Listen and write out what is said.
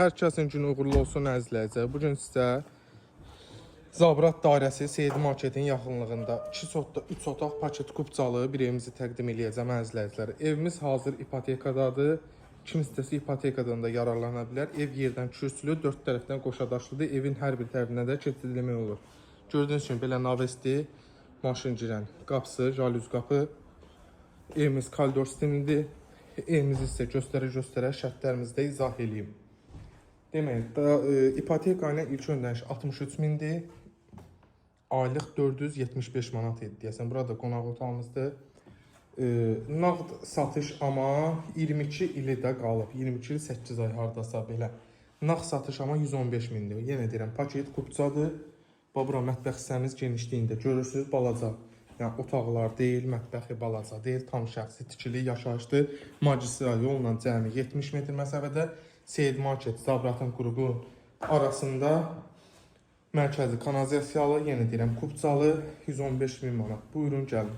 Hər kəsin günü uğurlu olsun, əziz izləyicilər. Bu gün sizə Zabrat dairəsi Seyid Marketin yaxınlığında 2 sotda 3 otaq paket kupçalı bir evimizi təqdim eləyəcəm, əziz izləyicilər. Evimiz hazır ipotekadadır. Kim istəsə ipotekadan da yararlana bilər. Ev yerdən kürsülü, dörd tərəfdən qoşadaşlıdır. Evin hər bir tərəfindən də keçid eləmək olur. Gördüyünüz kimi belə navesdir, maşın girən qapısı, jalüz qapı. Evimiz koridor sistemlidir. Evimizi sizə göstərə-göstərə şərtlərimizi də izah eləyim. Demək, da, ipoteka ilə ilk ödəniş 63 mindir. Aylıq 475 manat idi deyəsən. Burada qonaq otağımızdır. Nağd satış amma 22 ili də qalıb. 22 il 8 ay hardasa belə. Nağd satış amma 115 mindir. Yenə deyirəm, paket kupçadır. Bax bura mətbəx hissəmiz genişliyində görürsüz, balaca. Yəni otaqlar deyil, mətbəxi balaca deyil, tam şəxsi tikili yaşayışdır. Magistral yolla cəmi 70 metr məsafədə Seyid Market, Zabratın qrupu arasında mərkəzi kanalizasiyalı, yenə deyirəm, kupçalı 115 min manat. Buyurun gəlin.